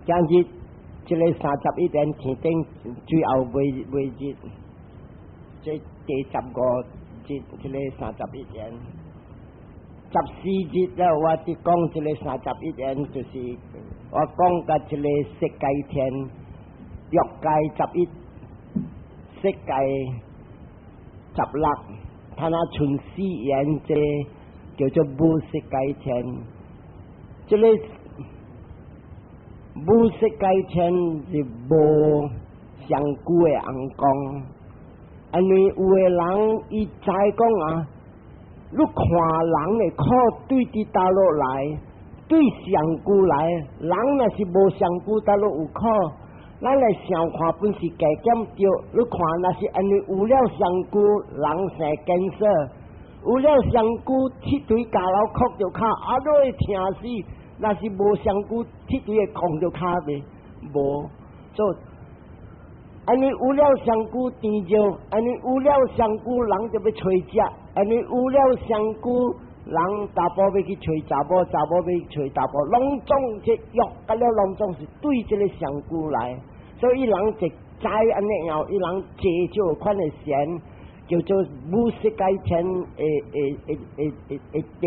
今日這个三十一言天頂最後尾尾日，這第15日，這个三十一言。14日了，我佇講這个三十一言，就是我講甲這个色界天，欲界11，色界16，他那剩四言，這叫做無色界天。這个無色界天是無上久的尪公，因為有的人伊知講啊，你看人的苦對佇佗落來，對上久來，人若是無上久，佗落有苦，咱來想看本是加減著。你看若是因為有了上久，人生 cancer，有了上久鐵錘咬了哭著跤，啊，你會疼死。若是無上久鐵錘會空著跤袂？無，所以因為有了上久甜尿，因為有了上久人就欲揣食，因為有了上久人查埔欲去揣查某，查某欲去揣查埔，攏總這欲甲了攏總是對這个上久來，所以人就知按呢樣，伊人坐這款的禪，叫做無色界天的的的的的的定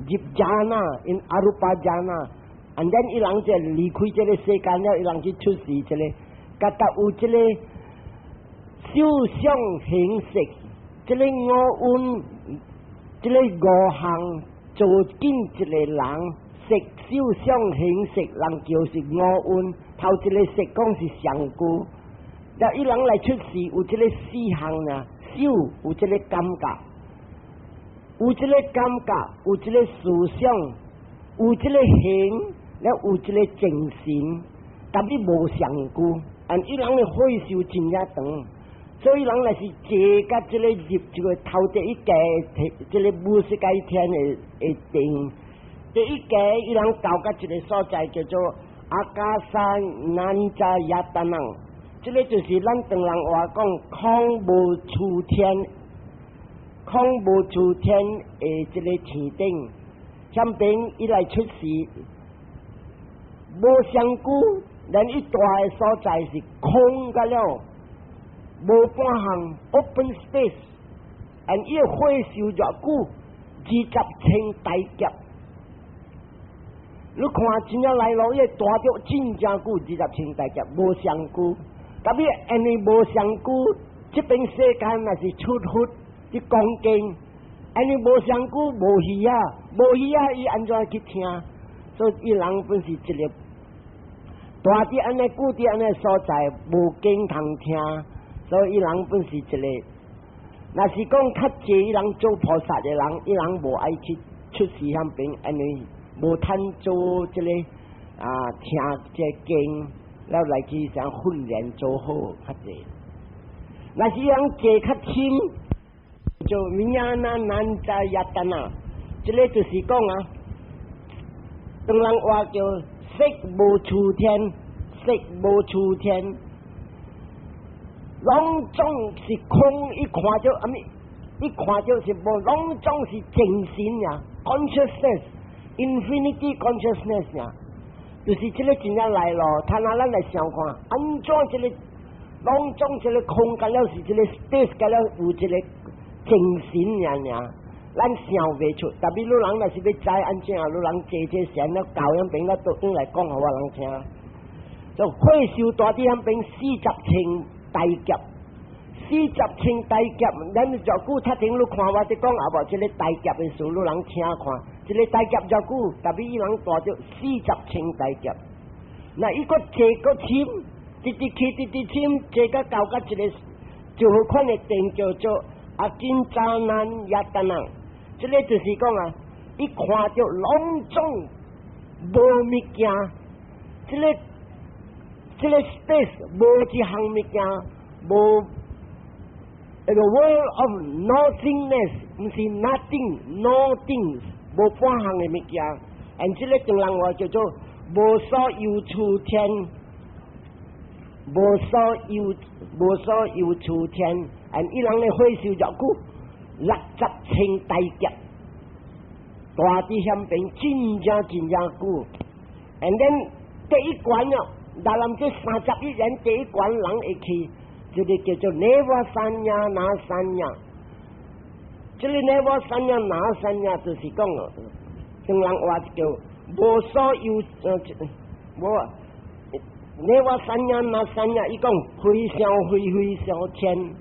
入 jhana in arupa jhana，and then 伊人就離開這个世間了，伊人去出世這个，覺得有這个受想行識，這个五蘊，這个五項做緊一个人，色受想行識，人叫是五蘊，頭一个色講是上久，了伊人來出世有這个四項呢，受有這个感覺，有這个感覺，有這个思想，有這个行，了有這个精神，但伊無上久，但伊人的歲數真正長，所以人若是坐佮這个入這个頭第一個，這个無色界天的的定，第一個伊人到佮一个所在叫做阿卡薩南扎亞達囊，這个就是咱唐人話講空無處天，空無處天的這个天頂，下邊伊來出世，無上久，咱伊蹛的所在是空個了，無半項 open space，and 伊的歲數偌久，20千大劫。你看真正來咯，伊蹛著真正久，二十千大劫無上久。特別因為無上久，這邊世間若是出佛佇講經，因為無上久無耳啊，無耳啊，伊按怎去聽？所以伊人本是一个蹛佇按呢久佇按呢所在，無經通聽，所以伊人本是一个。若是講較濟伊人做菩薩的人，伊人無愛去出世遐邊，因為無趁做這个啊聽這經，了來去想訓練做好較濟。若是人坐較深，做 viññāṇaññāyatana，這个就是講啊，唐人話叫色無處天，色無處天，攏總是空，一看就啊咪，一看就是無，攏總是精神呀，consciousness，infinity consciousness 呀，就是這个真正來咯。他那咱來想看，按怎這个攏總這个空間了是這个 space 間了有這个精神爾爾，咱想袂出。特別你人若是欲知按怎，你人坐這禪了教遐邊了，倒轉來講予我人聽。就歲數蹛佇遐邊40千大劫，四十千大劫，咱偌久讀頂你看我佇講啊無？這个大劫的事，你人聽看，這个大劫偌久，特別伊人蹛著四十千大劫。那伊閣坐閣深，直直去直直深，坐甲到甲一个就好款的定叫做 akiñcanañātana。這个就是講啊，伊看著攏總無物件，這个 space 無一項物件，無。The world of nothingness，毋是 nothing，nothing，無半項的物件。and 這个唐人話叫做無所有處天，無所有無所有處天。and 伊人的歲數偌久，60千大劫，蹛佇遐邊真正真正久。and then 第一關了，dalam 這31緣第一關人會去，這個叫做 neva saññā na saññā。這個 neva saññā na saññā 就是講，中人話叫無所有，無 neva saññā na saññā，伊講非想非非想天。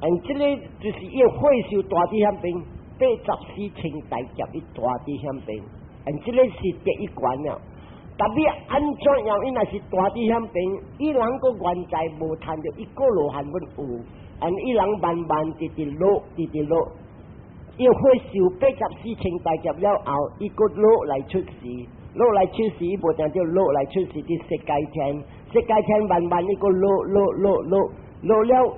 嗯，這個就是伊歲壽蹛佇遐邊，84千大劫伊蹛佇遐邊，嗯，這個是第一關了。特別按怎樣，伊若是蹛佇遐邊，伊人閣原在無趁著一個羅漢本有，嗯，伊人慢慢直直落，直直落，伊歲壽84千大劫了後，伊閣落來出世，落來出世，伊無定著落來出世佇色界天，色界天慢慢伊閣落落落落落了。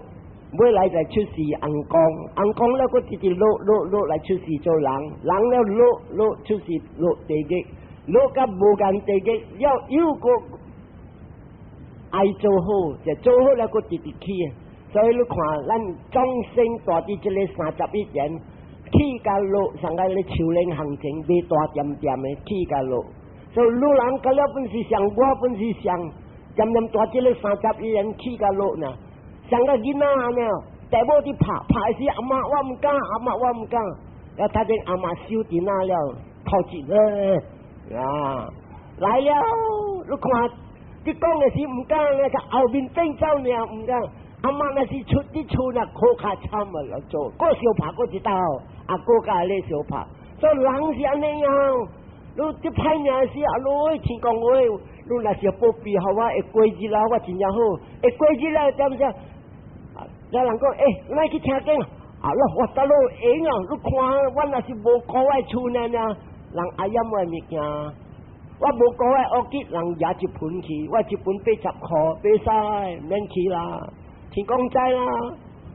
尾來再出世尪公，尪公了閣直直落落落來出世做人，人了落落出世落地獄，落甲無間地獄，了又閣愛做好，就做好了閣直直去。所以你看，咱眾生蹛佇這个31緣，起共落，上個咧樹林行情，袂大點點的起共落。所以女人甲了本是上，我本是上，漸漸蹛這个31緣起共落呢。像個囡仔按呢，大某佇拍拍時，阿媽我毋敢，阿媽我毋敢。啊，他見阿媽手佇那了，頭一啊，來了，你看，你講的是毋敢咧，後面變走爾毋敢。阿媽若是出佇厝呢，苦較慘啊，做，閣相拍閣一道，啊，閣共咧相拍。所以人是按呢樣，你這歹命時啊，你天公話，你若是保庇予我會過日啦，我真正好，會過日啦，點啥？有人講，欸，咱去聽經啊！我倒落會啊！你看，我若是無顧我厝呢呢，人愛厭我物件，我無顧我屋企，人舉一盆去，我一盆80箍，袂使免去啦。天公知啦，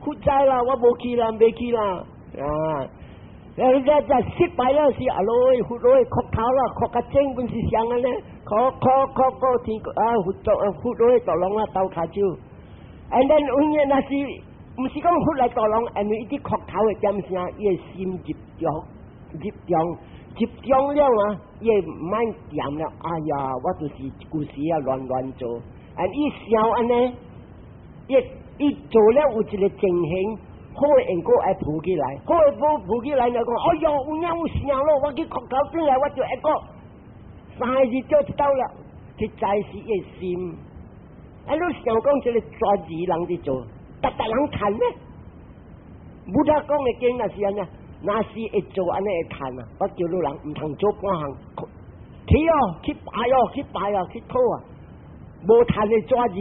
佛知啦，我無去啦，袂去啦。啊！然後這失敗了是阿羅佛羅磕頭啦，磕較正本是啥按呢？磕磕磕磕天啊佛陀佛羅大龍啊鬥跤手。And then 永遠若是。毋是講佛來導人，因為伊佇磕頭的點聲，伊的心入中，入中，入中了啊，伊會慢恬了。哎呀，我就是舊時啊亂亂做，and 伊想按呢，伊伊做了有一個情形，好的因果愛浮起來，好的果浮起來，就講，哎喲，有影有想咯，我去磕頭轉來，我就會過三個字做一道了，實在是伊的心。啊，你想講這個專字人佇做？逐逐人趁呢？佛陀講的經若是按呢，若是會做按呢會趁啊！我叫你人毋通做半項，去哦，去拜哦，去拜哦，去討啊！無趁的紙字，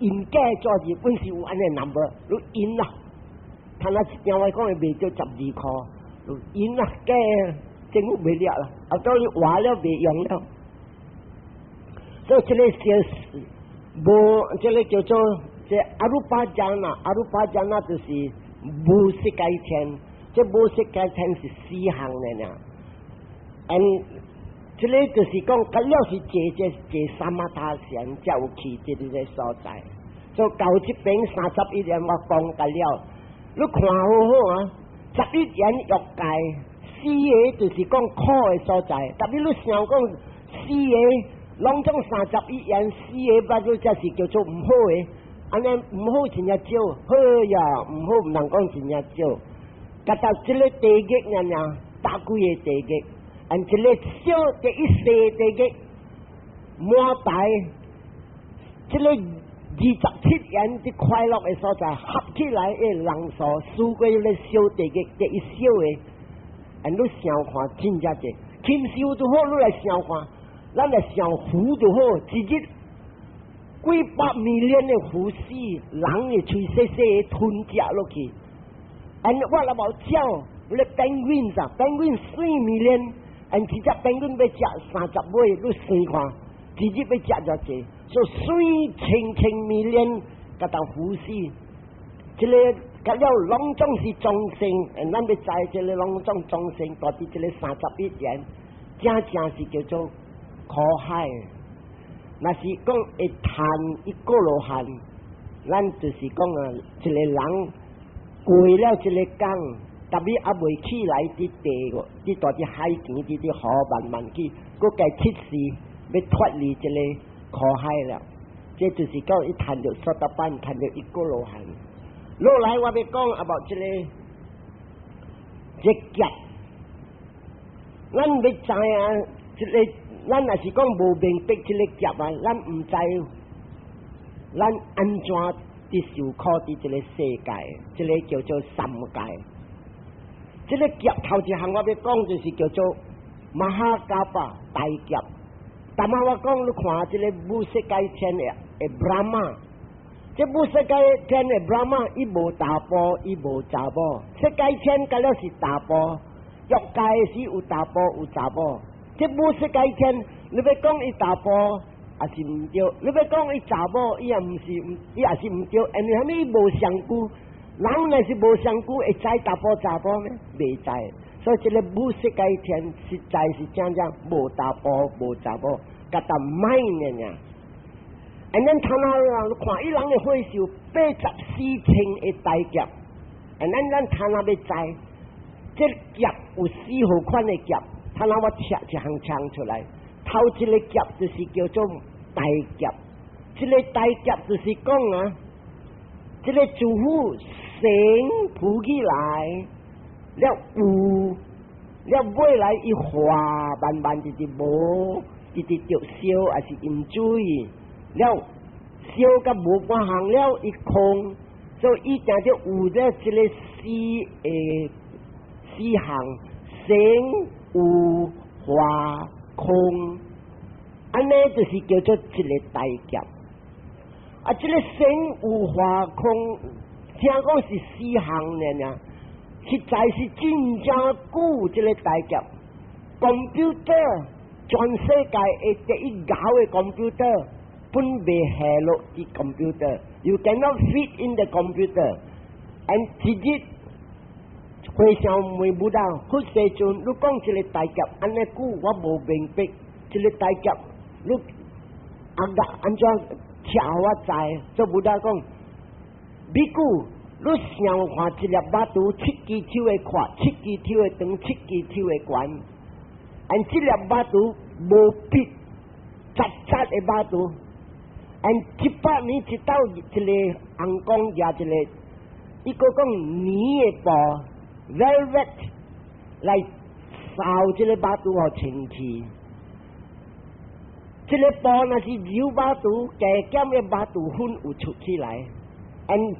印假紙字本是有按呢 number，你印啊，趁啊一電話講會賣著12箍，你印啊假，政府袂掠啦，啊到你活了袂用了，所以這个是無，這个叫做。這 arupa jhāna，arupa jhāna 就是無色界天，這無色界天是四項的呢。嗯，這個就是講，佮了是坐這坐 samatha 禪，才有去這個所在。所以到這邊31緣我講佮了，你看好好啊！11緣欲界，四個就是講苦的所在。特別你想講四個，攏總31緣，四個不就才是叫做毋好的。按呢毋好真正少，好呀，毋好毋通講真正少。佮到這个地獄爾爾，百幾个地獄，按這个小第一細地獄，滿大，這个27緣的快樂的所在合起來的人數，輸過彼个小地獄第一小的，按你想看真正濟，禽獸就好，你來想看，咱來想虎就好，一日幾百 million 的虎死，人的喙細細的吞食落去。and 我若無鳥，你 penguin 啊，penguin 4 million，and 一隻 penguin 欲食30尾，你算看，一日欲食偌濟？所以算千千 million，共當虎死。這个佮了攏總是眾生，咱欲知這个攏總眾生，蹛佇這个31緣，正正是叫做苦海。若是講會趁一個羅漢，咱就是講啊，一個人過了這个工，特別猶未起來佇地個，佇蹛佇海邊，佇佇河慢慢去，閣加七世，欲脫離這个苦海了。這就是講伊趁著索達班，趁著一果羅漢。落來我欲講 about 這个這劫，咱欲知影，這个咱若是講無明白這个劫啊，咱毋知咱按怎佇受苦佇這个世界，這个叫做三界。這个劫頭一項我欲講就是叫做 Mahakalpa 大劫。但仔我講你看這个無色界天的 Brahma，這無色界天的 Brahma，伊無查埔，伊無查某。色界天敢若是查埔，欲界時有查埔有查某。這無色界天，你欲講伊查埔，也是毋對；你欲講伊查某，伊也毋是，伊也是毋對。因為啥物無相顧？人若是無相顧，會知查埔查某咩？袂知。所以這个無色界天實在是真正無查埔無查某，佮當賣爾爾。And then 睇下人看伊人的歲數84千的大劫，and then 咱睇下欲知，這劫有四號款的劫，睇下我拆一項槍出來，頭一个劫就是叫做大劫，這个大劫就是講啊，這个諸佛生浮起來，了有了尾來伊化慢慢直直無，直直著燒，抑是淹水。了燒甲無半項了，伊空，所以伊定著有咧這个四个四項生有化空，按呢就是叫做一个大劫。啊，這个生有化空，聽講是四項爾爾，實在是真正久這个大劫。computer 全世界的第一𠢕的 computer 本袂下落佇 computer，you cannot fit in the computer。and 一日和尚問 Buddha，佛世尊，你講這个大劫按呢久，我無明白。這个大劫，你啊個按怎聽我知？做 Buddha 講，比丘，你想看一粒肉櫥，七支手的闊，七支手的長，七支手的懸。and 這粒肉櫥無筆，實實的肉櫥。and 100年一斗，一个尪公舉一个，伊閣講棉的布，velvet 來掃這个肉櫥予清氣。這个布若是揉肉櫥，加減的肉櫥粉有出起來。and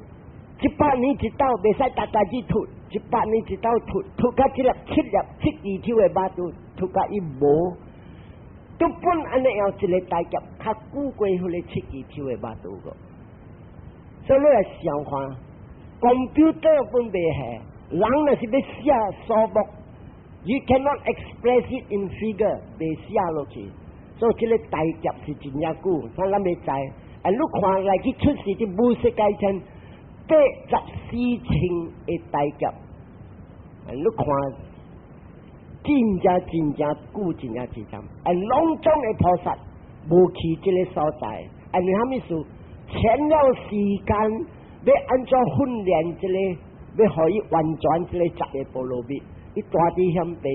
100年一斗，袂使逐逐日吐，一百年一斗吐，吐甲這粒七粒七支手的肉櫥，吐甲伊無。都本按呢樣一个大劫，較久過彼个七支手的肉櫥個。所以你來想看，computer 本袂下，人若是欲寫數目，you cannot express it in figure，袂寫落去。所以這个大劫是真正久，所以咱欲知。啊，你看來去出世佇無色界天84千的大劫，你看真正真正久，真正真長。啊，攏總的菩薩無去這个所在，因為啥物事？欠了時間，欲按怎訓練這个，欲予伊完全這个十个波羅蜜，伊蹛佇遐邊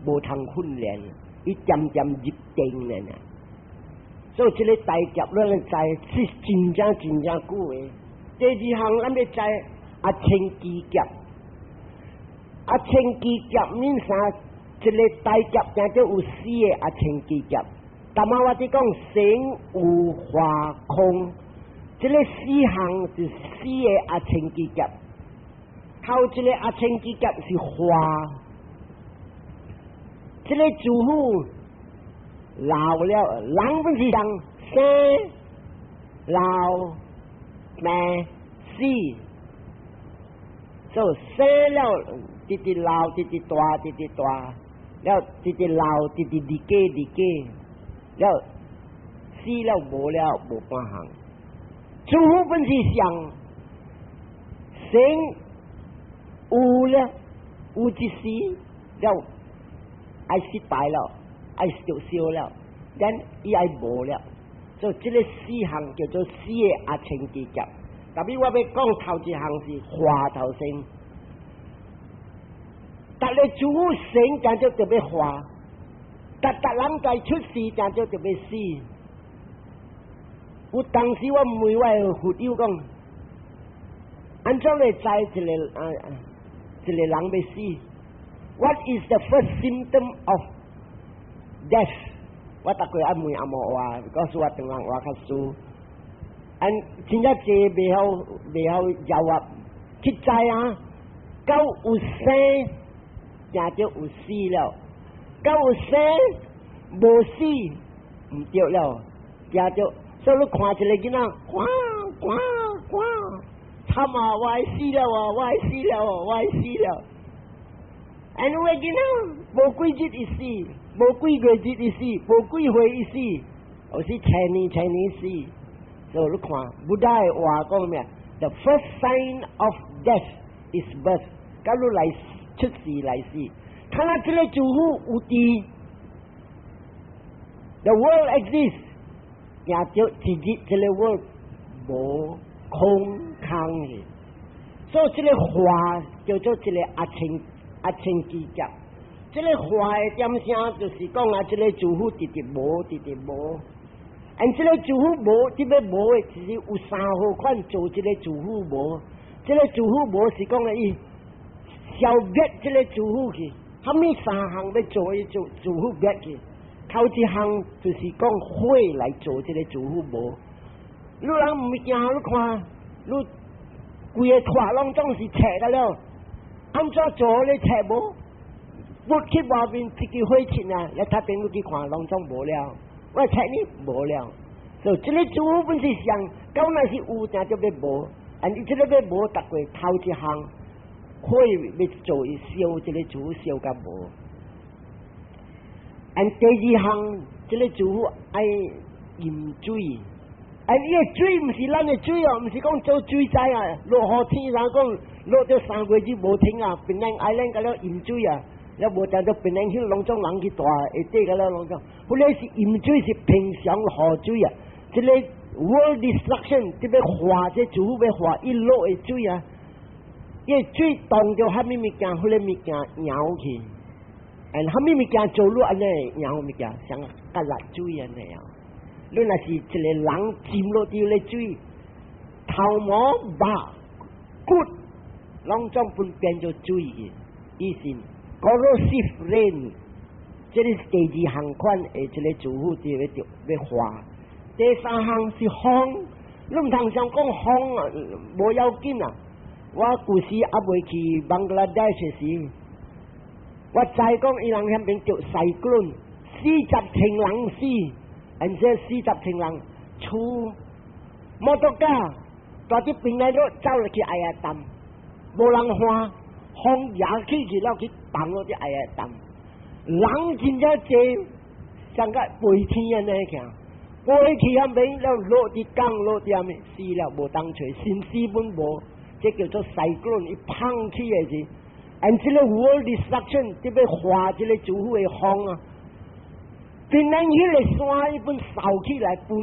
無通訓練，伊漸漸入定了呢。所以這个大劫，咱知是真正真正久的。第二項，咱欲知阿僧祇劫，阿僧祇劫免啥？這个大劫定著有四个阿僧祇劫。但仔我佇講生有化空，這个四項是四个阿僧祇劫。頭一个阿僧祇劫是化，這个諸佛老了，人本是人生老病死，所以生了直直老，直直大，直直大，了直直老，直直離家離家，了死了無了無半項。諸佛本是上生有了有一時了愛失敗了，愛著燒了，咱伊愛無了，所以這个四項叫做四个阿僧祇劫。特別我欲講頭一項是化頭先，逐个諸佛生講就特別化，逐逐人在出世，定做就欲死。有當時我問我的佛友講，按怎會知一個啊一個人欲死？What is the first symptom of death？我逐過愛問紅毛話，告訴我唐人話較輸。按真正濟袂曉回答，去知啊，到有生，定著有死了；到有生無死，毋對了，定著。所以你看一個囡仔，呱呱呱，慘啊！我愛死了啊！我愛死了，我愛死了。因為囡仔無幾日伊死，無幾個月伊死，無幾歲伊死，有時千年千年死。所以你看，Buddha 的話講咩？The first sign of death is birth。假如來出世來死，看下這個諸佛有佇，The world exists，也就一日這個 world 無空空的。所以這個化叫做這個阿僧祇劫。這個化的點聲就是講啊，這個諸佛直直無，直直無。按這個諸佛無，這個無的，其實有三號款做這個諸佛無。這個諸佛無是講的伊消滅這個諸佛去，蝦米三項欲做伊做諸佛滅去？頭一項就是講火來做這個諸佛無。你人毋驚，你看，你規个拖攏總是冊個了，按怎做咧冊無？不去外面一支火刺啊，你睇邊你去看，攏總無了。我冊你無了，所以這個諸佛本是上，到若是有，定就欲無。啊，你這個欲無，逐過頭一項火欲做伊燒，這個諸佛燒甲無。按第二項，這個諸佛愛飲水。啊，伊個水毋是咱的水哦，毋是講做水災啊，落雨天人講落咗3個月無停啊，檳城 island 甲了淹水啊，了無定做檳城去攏總人去蹛，會底甲了攏總。彼個是淹水是平常雨水啊，這個 world destruction 這欲化這諸佛欲化伊落的水啊，伊個水當著蝦米物件，彼個物件溶去，and 蝦米物件做落按呢溶物件，像甲落水按呢樣。你若是一個人浸落佇咧水，頭毛、肉、骨，攏總分變做水去。伊是 corrosive rain，這個是第二項款的這個諸佛佇咧著欲化。第三項是風，你毋通想講風啊，無要緊啊。我舊時猶未去邦加拉德時，我知講伊人遐邊著 cyclone，40千人死。而且40千人厝摩托車，蹛佇邊來路走入去愛仔擔，無人看，風掠起去了去放落佇愛仔擔，人真正濟，像個飛天按呢行，飛去遐邊了落佇江落佇啥物死了無當揣，身屍本無，這叫做 cyclone，伊芳起的是，and 這個 world destruction，這欲化這個諸佛的風啊。檳城彼個山伊本掃起來分，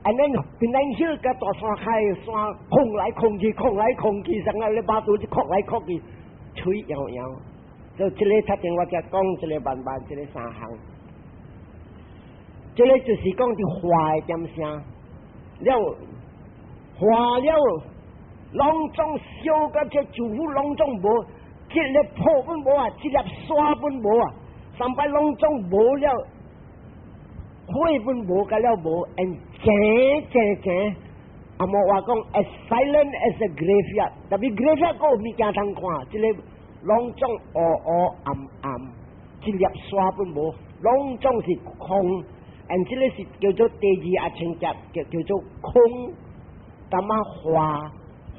按呢檳城彼個大山開山空來空去，空來空去，上個咧巴肚就擴來擴去，吹搖搖。就這個頭前我才講這個慢慢這個三項，這個就是講佇化的點聲，了化了，攏總燒甲這諸佛攏總無，一粒破本無啊，一粒沙本無啊，三擺攏總無了。火本無甲了無，and 靜靜靜，紅毛話講 as silent as a graveyard，tapi graveyard 閣有物件通看，這個攏總烏烏暗暗，一粒沙本無，攏總是空，and 這個是叫做第二阿僧祇，叫做空，淡仔化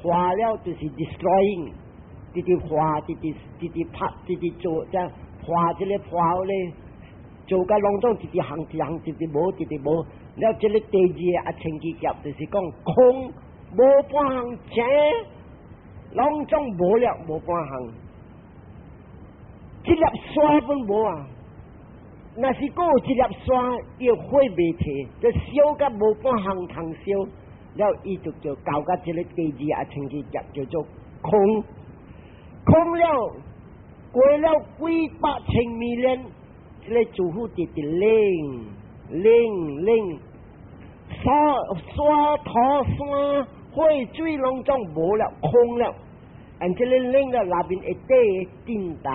化了就是 destroying，直直化，直直直直拍，直直做，這化這個化咧。做甲攏總一直行一行，一直無，一直無。了，這個第二個阿僧祇劫就是講空，無半項靜，攏總無了，無半項。一粒沙本無啊！若是閣有一粒沙，伊火袂退，就燒甲無半項通燒，了伊就叫到甲這個第二阿僧祇劫叫做空，空了過了幾百千萬年。這个諸佛直直冷冷冷，山山土山火水攏總無了，空了。And 這个冷了內面會底震動，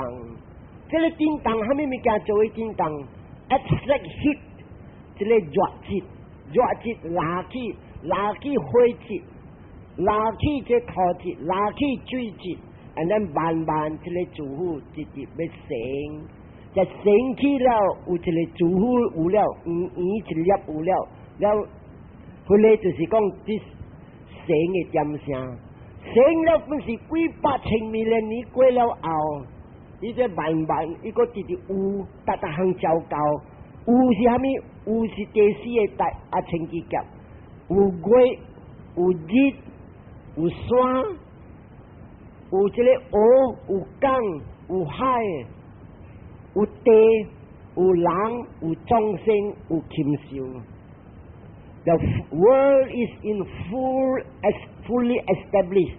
這个震動蝦米物件做的震動？Abstract heat，這个熱質，熱質拉起，拉起火質，拉起這土質，拉起水質，and then 慢慢這个諸佛直直欲成，就成起了，有一个諸佛有了，圓圓一粒有了，了，彼个就是講這成的點聲。成了本是幾百千萬年過了後，伊這慢慢伊閣直直有，逐逐項照到，有是蝦米？有是第四个大阿僧祇劫，有月，有日，有山，有這个河，有江，有海，有地，有人，有眾生，有禽獸。The world is in full as fully established。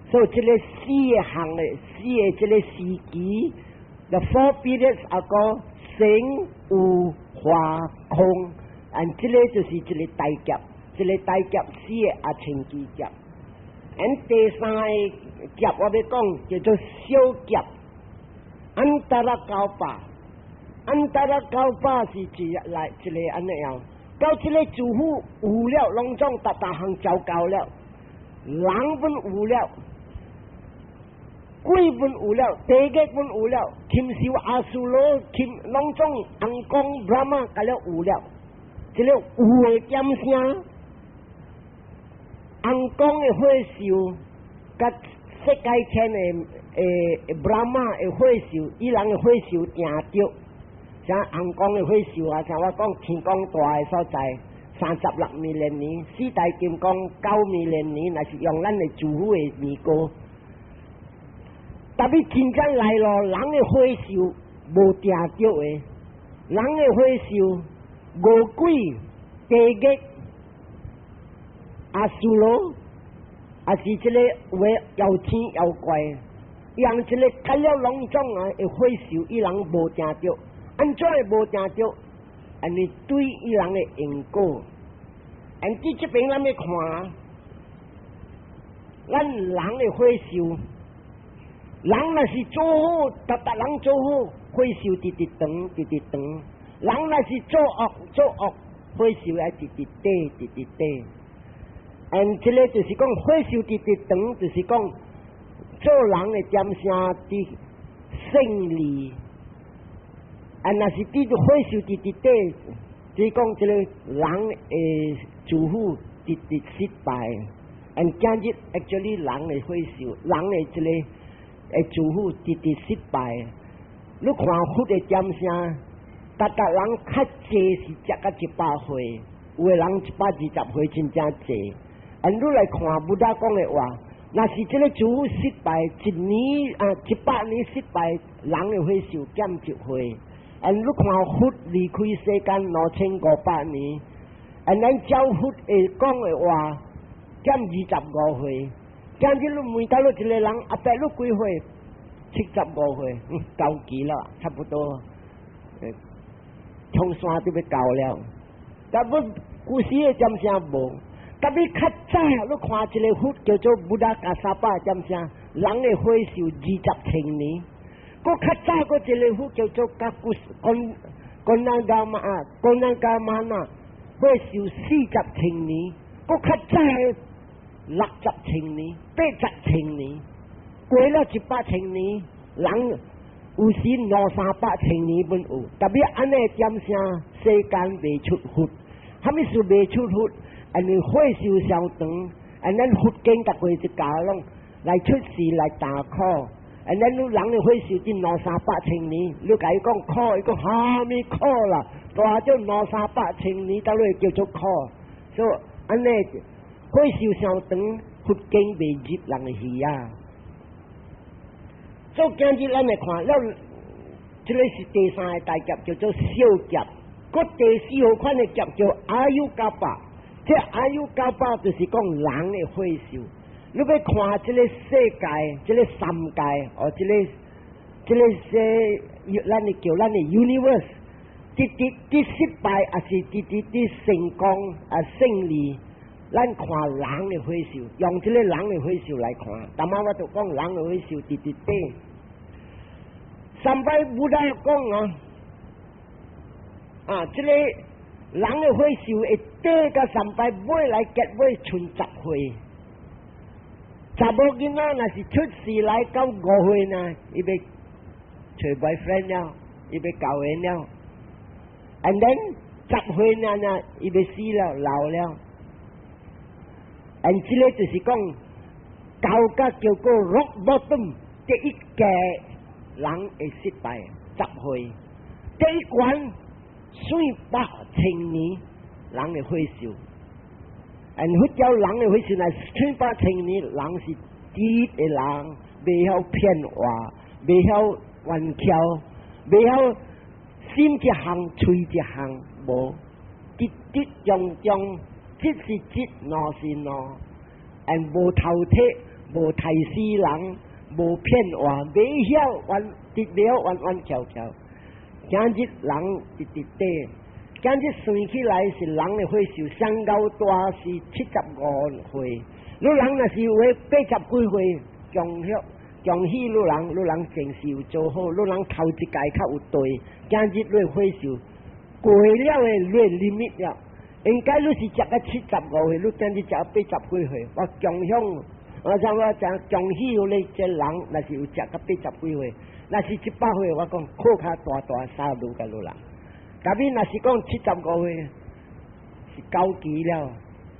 所以這个四个項的四个這个時期，the four periods 啊個成有化空，and 這个就是一个大劫，這个大劫四个阿僧祇劫。And 第三个劫我欲講叫做小劫，antara kalpa，antara kalpa 是一來一个按呢樣。到這个諸佛有了，攏總逐逐項交夠了，人本有了，鬼本有了，地獄本有了，禽獸阿修羅、禽攏總尪公 Brahma 甲了有了，這个有的點聲，尪公的歲壽，佮色界天的Brahma 的歲壽，伊人的歲壽定著。像尪公的歲壽啊，像我講天公大的所在，36 million 年，四大金剛9 million 年，若是用咱的諸佛的年過。Tapi 真正來咯，人的歲壽無定著的，人的歲壽餓鬼、地獄、阿修羅，抑是這个有的妖天妖怪，用這个甲了攏總啊的歲壽，伊人無定著。按怎會無定著？因為對伊人的因果。And 佇這邊咱欲看，咱人的歲壽，人若是做好，逐逐人做好，歲壽直直長，直直長；人若是做惡，做惡，歲壽愛直直短，直直短。And 這个就是講歲壽直直長，就是講做人的點聲佇勝利。啊，若是佇歲壽直直短，就是講這个人的祝福直直失敗。And 今日 actually 人的歲壽，人的這个的祝福直直失敗。你看佛的點聲，逐逐人較濟是食到100歲，有的人120歲真正濟。And 你來看 Buddha 講的話，若是這个祝福失敗，一年啊100年失敗，人的歲壽減一歲。And 你看佛離開世間2500年，and 咱照佛會講的話，減25歲。今日你問到你一个人，阿伯你幾歲？75歲，到期了，差不多，衝山就欲到了。但不古時的點聲無，tapi 較早你看一个佛叫做 Buddha Kassapa 點聲，人的歲壽20千年。閣較早閣一个佛叫做甲古講 Konagamana 啊，Konagamana，歲壽40千年。閣較早60千年、80千年，過了100千年，人有時兩三百千年本有。Tapi 按呢點聲，世間未出佛，蝦米事未出佛？因為歲壽相長，and 咱佛經逐過一教攏來出世來打苦。And 咱你人的歲壽佇兩三百千年，你共伊講苦，伊講蝦米苦啦？大咗兩三百千年，到尾叫做苦。所以按呢歲壽相長，佛經未入人的耳啊。所以今日咱來看，了，這个是第三个大劫，叫做小劫。閣第四號款的劫叫 ayu kalpa。這 ayu kalpa 就是講人的歲壽。你欲看這个世界，這个三界，哦，這个世，咱的叫咱的 universe。直直佇失敗，抑是直直佇成功啊勝利，咱看人的歲數，用這个人的歲數來看。逐擺我就講人的歲數直直短。上擺 Buddha 講啊，啊，這个人的歲數會短到上擺尾來結尾賰10歲。查某囡仔若是出世來到5歲呢，伊欲揣 boyfriend 了，伊欲交緣了。And then 10歲呢呢，伊欲死了，老了。And 這个就是講，到甲叫做 rock bottom，第一個人會失敗，十歲。第一關算百千年，人的歲數。And 佛教人的歲數若算百千年，人是直的人，袂曉騙話，袂曉冤巧，袂曉心一項，喙一項，無直直中中，一是一，兩是兩，and 無偷提，無刣死人，無騙話，袂曉冤，直袂曉冤冤翹翹。今日人直直短，今日算起來是人的歲數，上𠢕大是75歲。你人若是有80幾歲，恭喜恭喜你人，你人前世有做好，你人頭一屆較有對。今日你歲數過了的，你 limit 了。應該你是食到75歲，你今日食八十幾歲，我恭喜，我講我講恭喜你這人，若是有食到八十幾歲，若是100歲，我講靠較大大 sadhu 共你啦。特別若是講75歲，是高期了。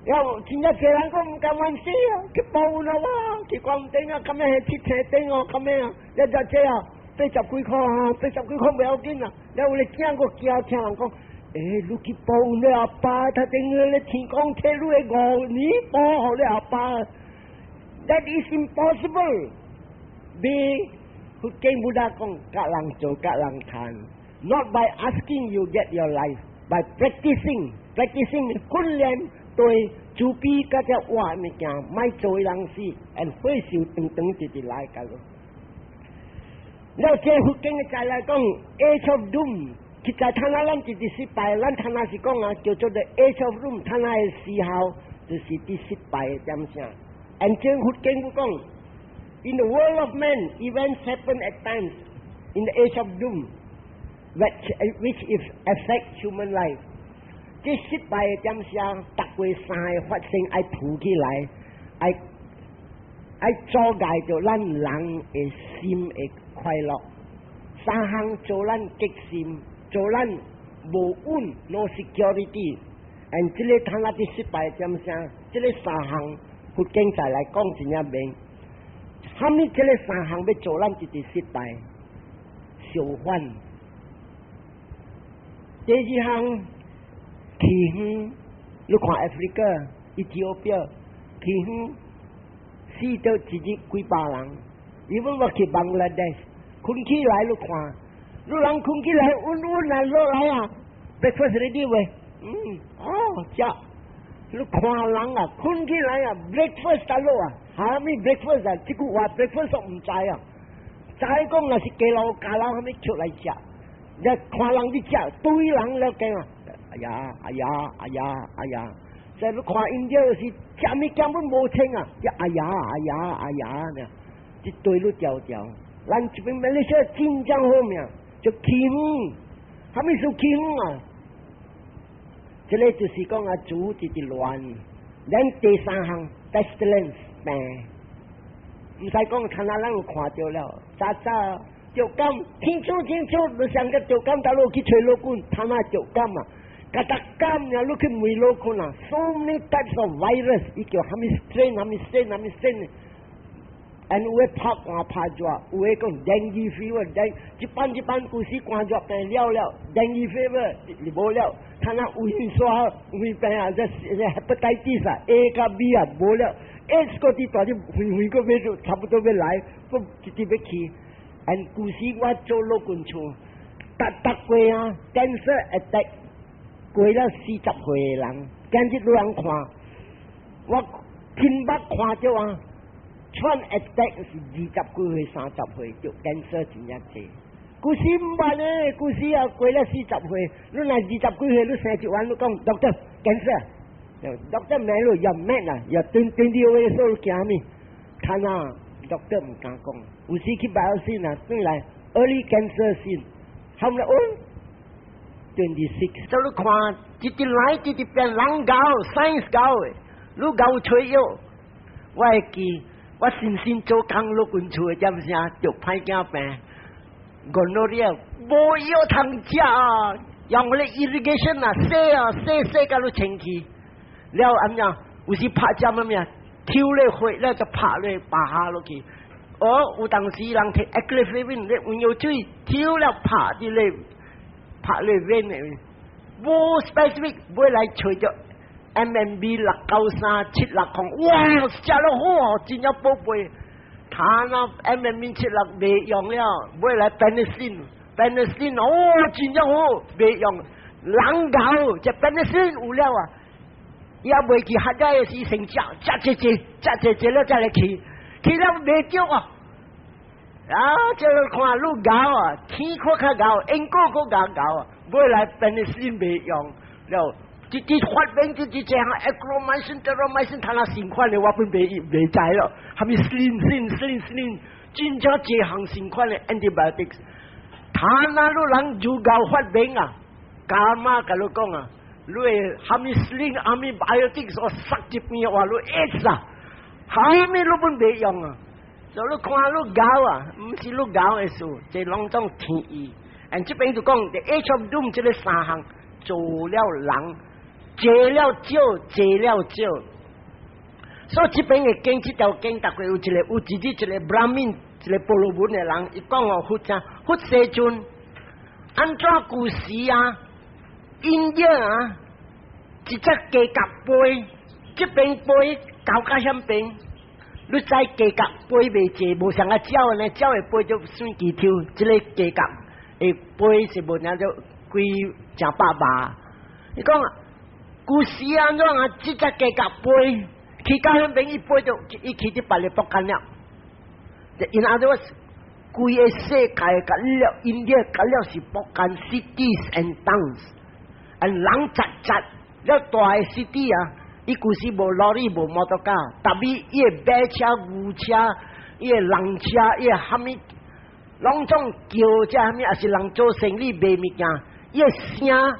了真正濟人講毋甘願死啊，去報恩啊，哇！去關頂啊，咁樣係七星頂哦，咁樣啊，一隻這啊，八十幾箍啊，八十幾箍袂要緊啊。了有个囝閣驚聽人講，欸，你去報恩你阿爸，他頂咧天公替你的5年報予你阿爸。That is impossible。未佛經 Buddha 講，教人做，教人趁。Not by asking you get your life, by practicing, practicing 訓練對慈悲佮這活物件，莫做人死，and 歲數長長直直來共。了這佛經的再來講，Age of Doom，實在睇下咱直直失敗，咱睇下是講啊，叫做 The Age of Doom，睇下的時候就是佇失敗的點聲。And 這佛經講，In the world of men, events happen at times in the age of doom, which if affect human life。這失敗的點聲，逐過三个發生愛浮起來，愛愛阻礙著咱人的心的快樂。三項做咱激心，做咱無穩，no security。and 這个睇下佇失敗的點聲，這个三項佛經再來講真正明。啥物這个三項欲做咱直直失敗？相反，第二項饑荒，你看 Africa、Ethiopia 饑荒，死到一日幾百人。因為我去 Bangladesh，睏起來你看，你人睏起來穩穩啊落來啊，breakfast ready 未？嗯，哦，食。你看人啊，睏起來啊，breakfast 得落啊，啥物 breakfast 啊？這句話 breakfast 毋知啊，知講若是雞樓加樓啥物出來食，你看人佇食，對人了講啊，哎呀，哎呀，哎呀，哎呀，所以你看印度是食物根本無清啊，哎呀，哎呀，哎呀呢，一堆都條條。咱這邊馬來西亞真正好命，就饑荒，啥物是饑荒啊？這个就是講啊，主直直亂。咱第三項 pestilence 病，毋使講，看下咱有看著了，早早著感，清楚清楚，你上個著感，頭路去揣老君，他媽著感啊！佮逐感啊，你去問老君啊，so many types of virus，伊叫啥物 strain，啥物 strain，啥物 strain。and 有的拍寒拍熱，有的講 dengue fever，dengue 一班一班舊時寒熱病了了，dengue fever 就無了，睇下胃酸胃病啊，這這 hepatitis 啊，A 佮 B 啊無了，AIDS 嗰啲大啲遠遠個欲差不多欲來，閣直直欲去。and 舊時我做老君厝，逐逐過啊，cancer attack 過了40歲的人，今日有人看，我親目看著啊。喘 attack 是20幾歲、30歲就 cancer 真正濟。舊時毋捌咧，舊時啊過了40歲，你若20幾歲，你生一彎，你講 doctor cancer，doctor 問你 you're mad 啊，you're 28歲驚咩？看啊，doctor 毋敢講，有時去 biopsy 啊，轉來 early cancer 先，後來哦，26，就你看，直直來直直變人𠢕，science 𠢕的，你𠢕揣藥，我會記，我新新做工落阮厝的點聲，著歹囝病。gonorrhea 無藥通食啊，用嗰個 irrigation 啊，洗啊洗洗甲你清氣，了按怎？有時拍針啊咩？抽咧血咧就拍咧拔下落去。哦，有當時人摕 acriflavine 咧溫藥水，抽了拍佇咧拍咧 vein 的，無 specific 尾來揣著 MMB 693 760，哇，食了好，真正寶貝。他那 MMB 七六袂用了，尾來 penicillin，penicillin 哦，真正好，袂用，人𠢕，這 penicillin 有了啊，也未去核的時先食，食濟濟，食濟濟了再來去，去了袂著啊，啊，這個看你𠢕啊，天閣較𠢕，因果閣較𠢕啊，尾來 penicillin 袂用了。直直發明直直這項 achromycin、terramycin，他那新款的我本袂袂知咯。啥物 cillin cillin cillin cillin，真正這項新款的 antibiotics，他那你人就𠢕發明啊，幹嘛共你講啊？你會啥物 cillin、啥物 biotics，我塞一邊話你 AIDS 啊，啥物你本袂用啊？所以你看你𠢕啊，毋是你𠢕的事，這攏總天意。and 這邊就講 The Age of Doom 這个三項做了人。借了少，借了少，所以這邊的經，這條經，逐個有一個有一日一個 Brahmin，一個婆羅門的人，伊講哦，佛正佛世尊，按怎舊時啊，印度啊，一隻雞鵤飛，這邊飛到較遐邊，你知雞鵤飛袂濟，無像啊鳥呢，鳥會飛就算幾抽，這个雞鵤會飛是無爾就幾成百碼。伊講啊，舊時按怎啊，這隻雞鵤飛去到遐邊，伊飛就伊去佇別个國家了。In other words，規个世界甲了，印度甲了是國間 cities and towns，and 人雜雜了大个 city 啊，伊舊時無 lorry 無摩托卡，特別伊個馬車、牛車、伊個人車、伊個蝦米，攏總轎這蝦米，抑是人做生意賣物件，伊個聲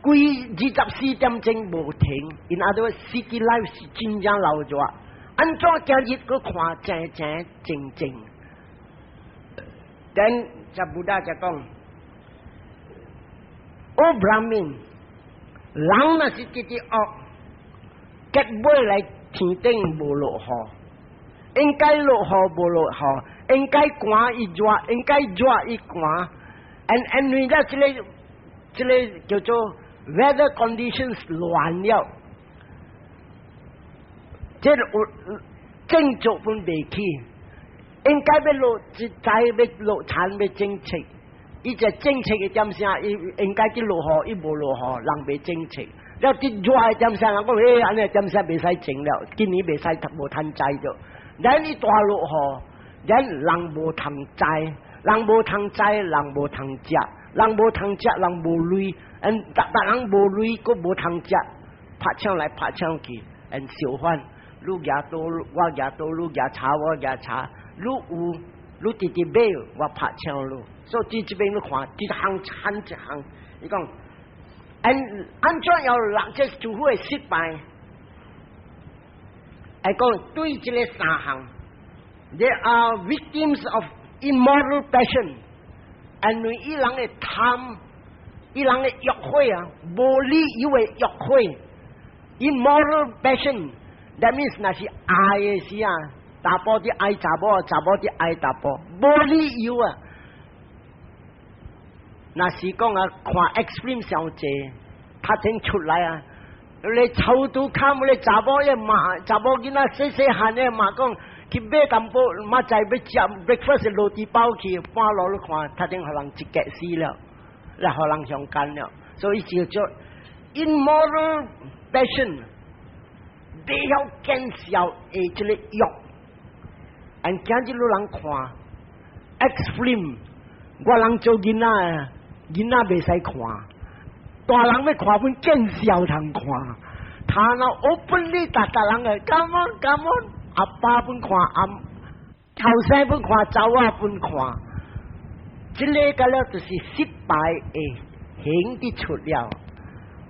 規24點鐘無停。In other words, city life 是真正鬧熱。按怎今日閣看靜靜靜靜？等這 Buddha 就講，O Brahmin，人若是直直惡，結尾來天頂無落雨，應該落雨無落雨，應該寒伊熱，應該熱伊寒。and 因為了這个這个叫做 weather conditions 亂了，這个有種作本袂起，應該欲落一栽欲落田欲種菜，伊這種菜的點聲，伊應該去落雨，伊無落雨，人袂種菜。了佇熱的點聲，人講欸，按呢點聲袂使種了，今年袂使無通栽著。咱伊大落雨，咱人無通栽，人無通栽，人無通食，人無通食，人無鐳，嗯，逐逐人無鐳，閣無通食，拍槍來拍槍去，嗯，相反，你舉刀，我舉刀，你舉叉，我舉叉，你有，你直直買，我拍槍你。所以這邊你看，一項參一項，伊講，按按怎要六隻師傅會失敗？會講對這个三項，they are victims of immoral passion，因為伊人的貪，伊人的欲火啊，無理由的欲火，immoral passion，that means 若是愛的時啊，查埔佇愛查某，查某佇愛查埔，無理由啊。若是講啊，看 X film 傷濟，拍天出來啊，你臭拄坎，你查某伊罵，查某囡仔細細漢的罵講去買淡薄，明仔欲食 breakfast 落地包去，半路你看，他頂予人一結死了，來予人強姦了，所以叫做 immoral passion，袂曉見笑的這个欲，按今日你人看 X film。我人做囡仔，囡仔袂使看，大人欲看本見笑通看。他那 openly 逐逐人會，come on come on，阿爸本看，阿後生本看，查某本看，這个個了就是失敗的顯得出了。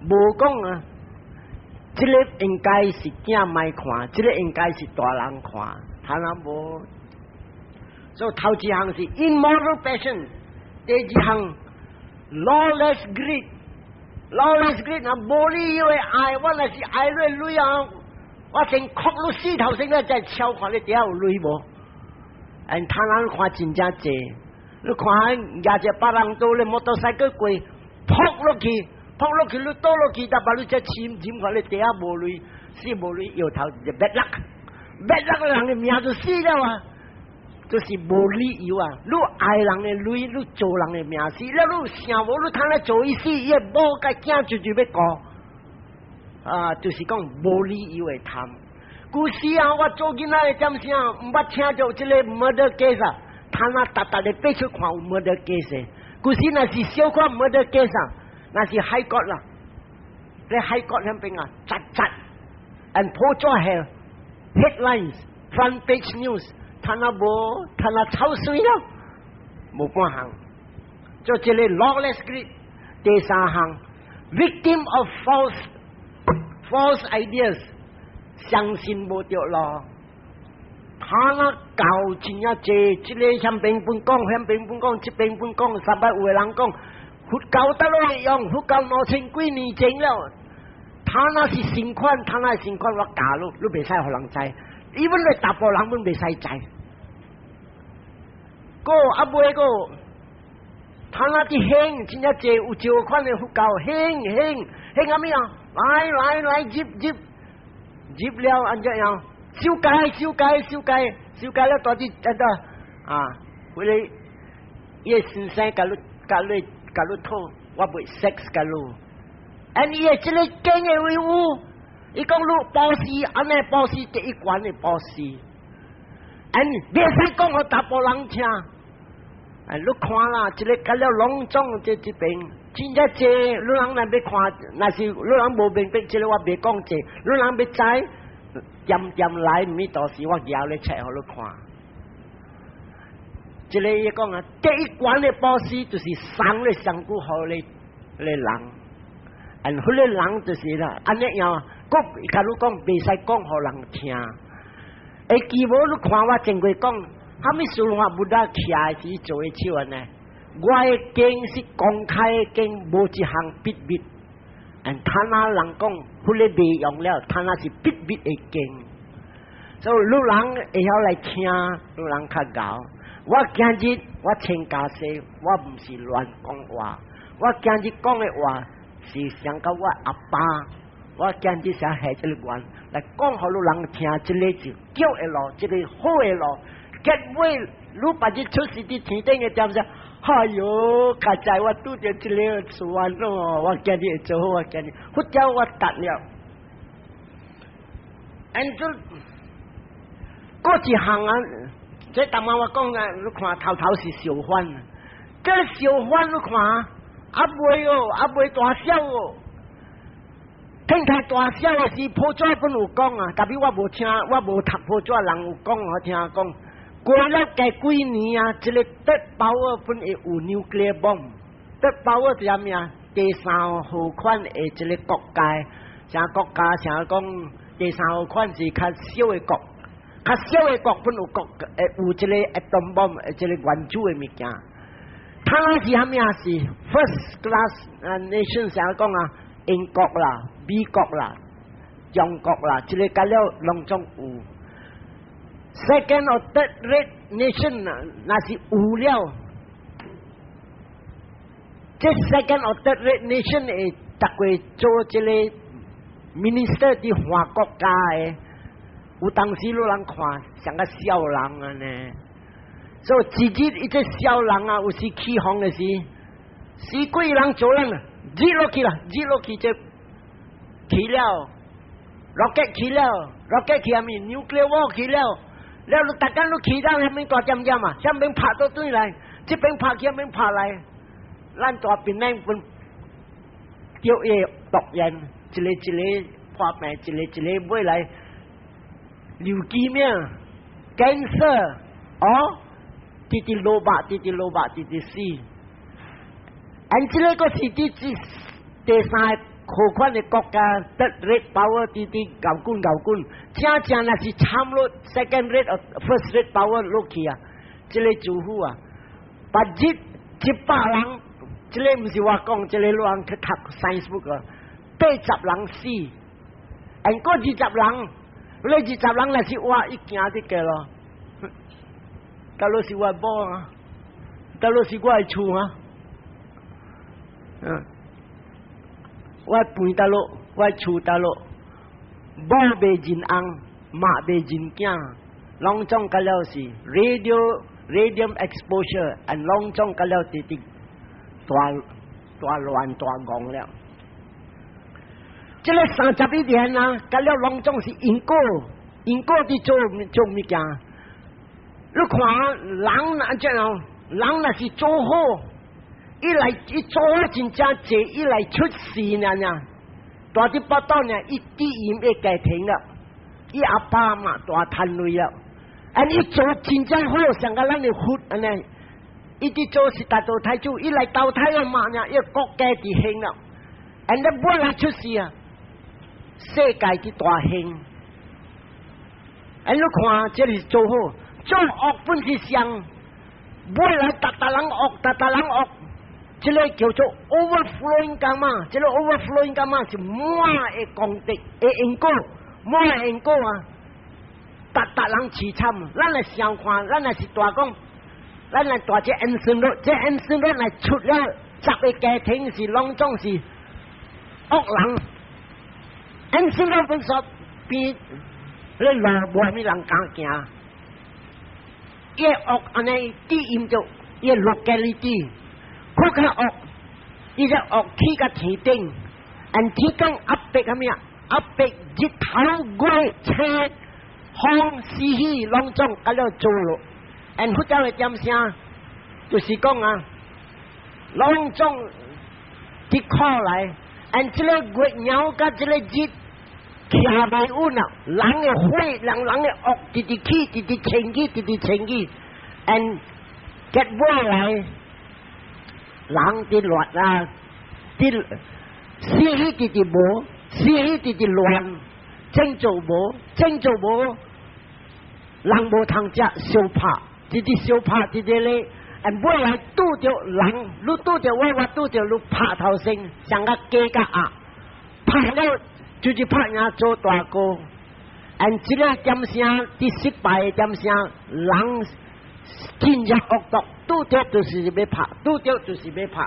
無講啊，這个應該是囝莫看，這个應該是大人看，他那無。所以頭一項是 immoral passion，第二項 lawless greed。lawless greed 啊，無理由的愛，我若是愛你鐳啊，我先哭你死頭先，再敲看你底下有鐳無？嗯，貪婪看真正濟，你看舉一別人倒咧摩托賽過，撲落去，撲落去，你倒落去，但把你這攕攕看你底下無鐳，死無鐳，搖頭就 bad luck，bad luck 人的命就死了啊！就是無理由啊！你愛人的鐳，你做人的命死，了你想無你通來做伊死，伊某共囝就就欲顧啊！就是講無理由的貪。古時啊，我做囡仔的點聲，毋捌聽著這个 murder case 啊，貪啊，逐逐日爬出看有 murder case。古時若是小可 murder case 啊，若是 High Court 啦，咧 High Court 遐邊啊，雜雜，and 報紙係 headlines，front page news。貪啊無，貪啊臭水了，無半項。做這个 lawless greed，第三項，victim of false ideas，相信無著路。他那教真正濟，這个向邊本講，向邊本講，這邊本講，三擺有的人講，佛教得落會用，佛教2000幾年前了。他那是新款，他那是新款，我教你，你袂使予人知。伊本來大部人本袂使知。個啊尾個，他那啲興真正濟有少款的佛教興興興啥物啊？來來來入入入了按怎樣？修改修改修改修改了到底怎個啊？回來伊先生共你共你共你討，我袂 sex 共你。按伊的這个假的為有，伊講你布施，按呢布施第一關的布施，按袂使講予查埔人聽。哎，你看啦，這个甲了攏總這這邊真正濟，你人若欲看，若是你人無明白，這个我袂講濟，你人欲知，漸漸來，毋到時我舉咧冊予你看。這个伊講啊，第一關的布施就是送咧上古好咧咧人，按彼个人就是啦，按呢樣，閣假如講袂使講予人聽。會記無你看我前過講，啥物事我無得徛時做的手按呢？我的經是公開的經，無一項秘密。按他那人講，彼个袂用了，他那是秘密的經。所以你人會曉來聽，你人較𠢕。我今日我穿袈裟，我毋是亂講話。我今日講的話是想到我阿爸。我今日想下這个願來講予你人聽，這个是對的路，這个好的路。結尾你別日出世佇天頂的點聲，哎喲，佳哉我拄著這个事安咯，我今日會做好，我今日佛教我達了。按這過一項啊，這當晚我講啊，你看頭頭是相反，這个相反你看，啊袂哦，啊袂大小哦。天台大小的時，報紙本有講啊，特別我無聽，我無讀報紙，人有講我聽講，過了加幾年啊，這个 third power 本會有 nuclear bomb，third power 是啥物啊？第三號款的這个國家，啥國家？啥講第三號款是較小的國，較小的國本有國會有這个 atom bomb，這个原子的物件。他那是啥物啊？是 first class nation，啥講啊？英國啦、美國啦、中國啦，這个甲了攏總有。Second or third rate nation 啊，若是有了，這 second or third rate nation 會逐個做這個 minister 佇換國家的，有當時你人看像個痟人按呢。所以一日一個痟人啊，有時起風的時，死鬼人做人啊，熱落去啦，熱落去就去了，rocket 去了，rocket 去啥物？nuclear war 去了，了你逐工你去到遐面大點點啊，遐面拍倒轉來，這邊拍去，那邊拍來，咱大檳榔分著伊毒煙，一个一个破病，一个一個尾來 leukemia、cancer，哦，直直落肉，直直落肉，直直死。按這个閣是佇這第三個好款的國家，third rate power 直直𠢕滾𠢕滾，正正若是參落 second rate or first rate power 落去啊，這个主婦啊，別日100人，這个毋是我講，這个人去讀 science book 啊，80人死，按閣二十人，你二十人若是我伊驚得過咯，佗落是我某啊，佗落是我的厝啊。我飯佗落，我厝佗落，某袂認翁，媽袂認囝，攏總甲了是 radium exposure，and 攏總甲了直直大大亂大戇了。這个31年啊，甲了攏總是因果，因果佇做做物件。你看人若這樣，人若是做好。伊來伊做好真正濟，伊來出事爾爾，大佇腹肚爾，伊自然會家庭了，伊阿爸阿媽大趁鐳了，啊！伊做真正好，像佮咱的佛按呢，伊佇做是大道太祖，伊來投胎了嘛爾，伊國家佇興了，按呢尾來出事啊，世界佇大興，按你看這是做好，做惡本是上，尾來逐逐人惡，逐逐人惡。這个叫做 overflowing karma，這个 overflowing karma 是滿的功德的因果，滿的因果啊！逐逐人凄慘，咱來想看，咱若是大講，咱來大這恩孫咯，這恩孫咯來出了十个家庭是攏總是惡人，恩孫咯本說比你路無啥物人敢行，伊惡按呢低音就伊 locality。較較惡，伊個惡起甲天頂，按天頂壓迫啥物啊？壓迫日頭月星風時雨攏總甲了做落，按佛教的點聲，就是講啊，攏總佇苦來，按這个月娘佮這个日徛袂穩啊，人的火，人人的惡，直直起，直直升起，直直升起，按結尾來。人佇亂啊，佇死去直直無，死去直直亂，正做無，正做無，人無通食，相拍，直直相拍，直直咧，按尾來拄著人，你拄著我，我拄著你，拍頭先，像個雞佮鴨，拍了就是拍贏做大哥，按這个點聲，佇失敗的點聲，人真正惡毒。拄著就是欲拍，拄著就是欲拍。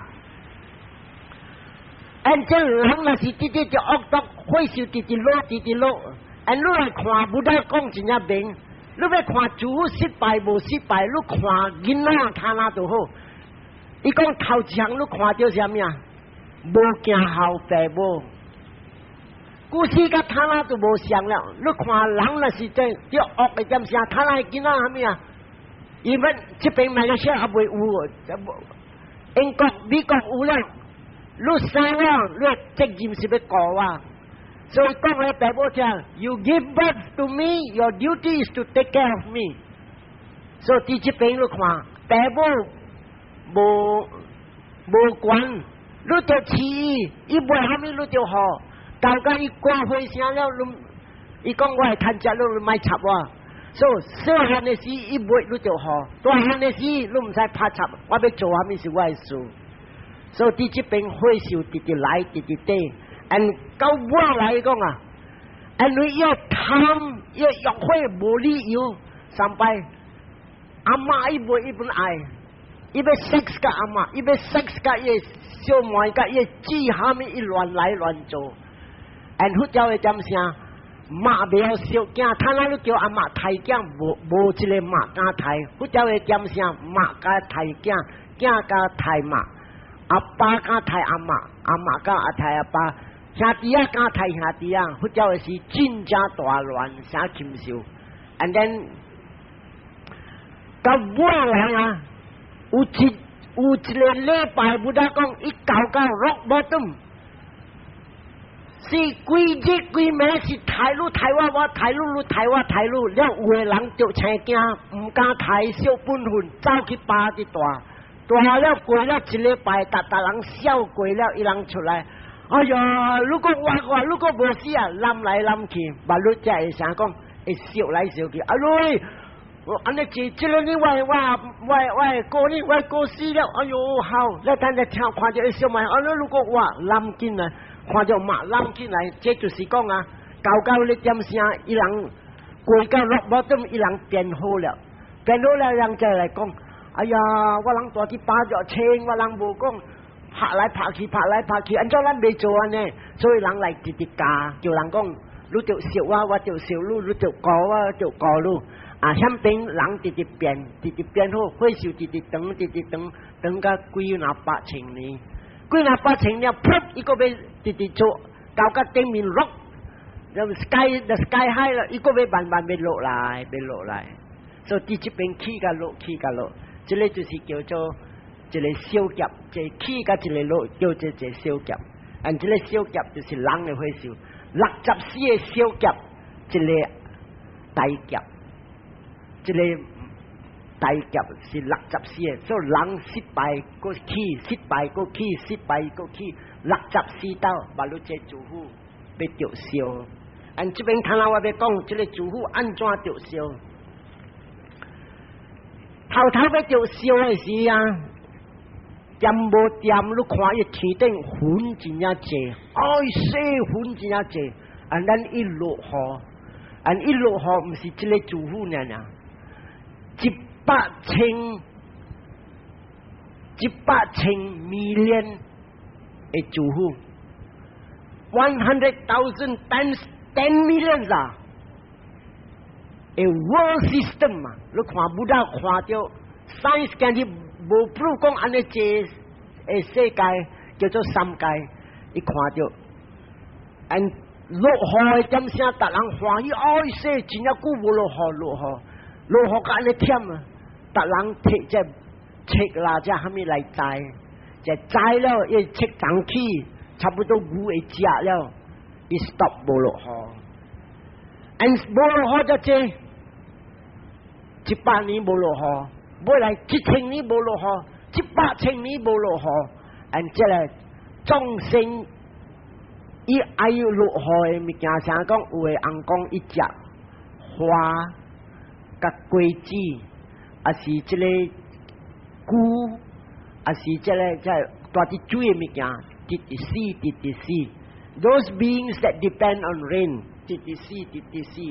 按這人若是直直就惡毒，火燒直直落，直直落。按你來看，Buddha 講真正明。你欲看主失敗無失敗，你看囡仔他那就好。伊講頭一項你看著啥物啊？無行孝父母，故事佮他那就無相了。你看人若是這著惡的點聲，他那囡仔啥物啊？因為這邊馬來西亞猶未有，英國、美國有了，你生了，你責任是欲顧我。所以講咧，爸母聽，You give birth to me, your duty is to take care of me。所以佇這邊你看，爸母無無管，你著飼伊，伊袂蝦米你著予，到甲伊過歲聲了，你伊講我會趁食，你莫插我。所以細漢的時伊袂你就予，大漢的時你毋使拍插，我欲做蝦米是我的事。所以佇這邊火燒直直來，直直短，and 到尾來講啊，因為要貪要欲火無理由，三擺阿媽伊袂伊本愛，伊欲 sex 佮阿媽，伊欲 sex 佮伊小妹佮伊姊蝦米，伊亂來亂做，and 佛教的點聲？媽袂曉燒囝，他那你叫阿媽刣囝，無無一個媽敢刣。佛教的點聲，媽敢刣囝，囝敢刣媽，阿爸敢刣阿媽，阿媽敢刣阿爸，兄弟仔敢刣兄弟仔。佛教的是真正大亂，啥禽獸。And then 到尾來啊，有一個禮拜，Buddha 講伊到到 rock bottom，是規日規暝是刣你刣我，我刣你你刣我刣你，了有的人著青驚，毋敢刣，小本分走去巴佇蹛，蹛了過了一禮拜，逐逐人笑過了，伊人出來，哎呀，如果我我如果無死啊，攬來攬去，目你才會啥講，會笑來笑去，啊你。按呢這這个你我我我我過呢，我過死了，哎喲好，你等下聽看著會笑嘛？啊你如果我攬進來，看著嘛攬進來，這就是講啊，到到你點聲，伊人過到 rock bottom，伊人變好了，變好了，人再來講，哎呀，我人蹛佇巴著穿，我人無講，拍來拍去，拍來拍去，按怎咱袂做按呢？所以人來直直教，叫人講，你著笑我，我著笑你，你著教我，著教你。啊，響邊人直直變，直直變好，歲數直直長，直直長，長到幾若百千年，幾若百千年，噗，伊閣欲直直做，到甲頂面落，the sky high 啦，伊閣欲慢慢欲落來，欲落來，所以佇這邊起共落，起共落，這個就是叫做一個小劫，一個起共一個落，叫做一個小劫。啊，這個小劫就是人的歲數，64個小劫，一個大劫。這個大劫是六十四個，所以人失敗閣起，失敗閣起，失敗閣起，六十四道，嘛你這師父欲著燒。按這邊看下我欲講，這個師父按怎著燒？頭頭欲著燒的時啊，恬無恬，你看伊天頂雲真正濟，哎，細雲真正濟，按咱一落雨，按一落雨，毋是這個師父爾爾。一百千100,000 million 的師父，100,000 times 10 millions 啊！a world system 嘛，你看 Buddha 看著 science 今日無 prove 講按呢這個世界叫做三界，伊看著，按落雨的點聲，逐人歡喜，哎勢真正久無落雨，落雨，落雨甲按呢忝啊！逐人提這切啦，這蝦米來栽，這栽了，伊切長起，差不多牛會食了，伊 stop 無落雨，按無落雨就這100年無落雨，尾來1000年無落雨，100,000年無落雨，按這個眾生伊愛落雨的物件，啥講有的翁講伊食花佮果子，抑是這個菇，抑是這個這蹛佇水的物件，直直死，直直死。Those beings that depend on rain，直直死，直直死。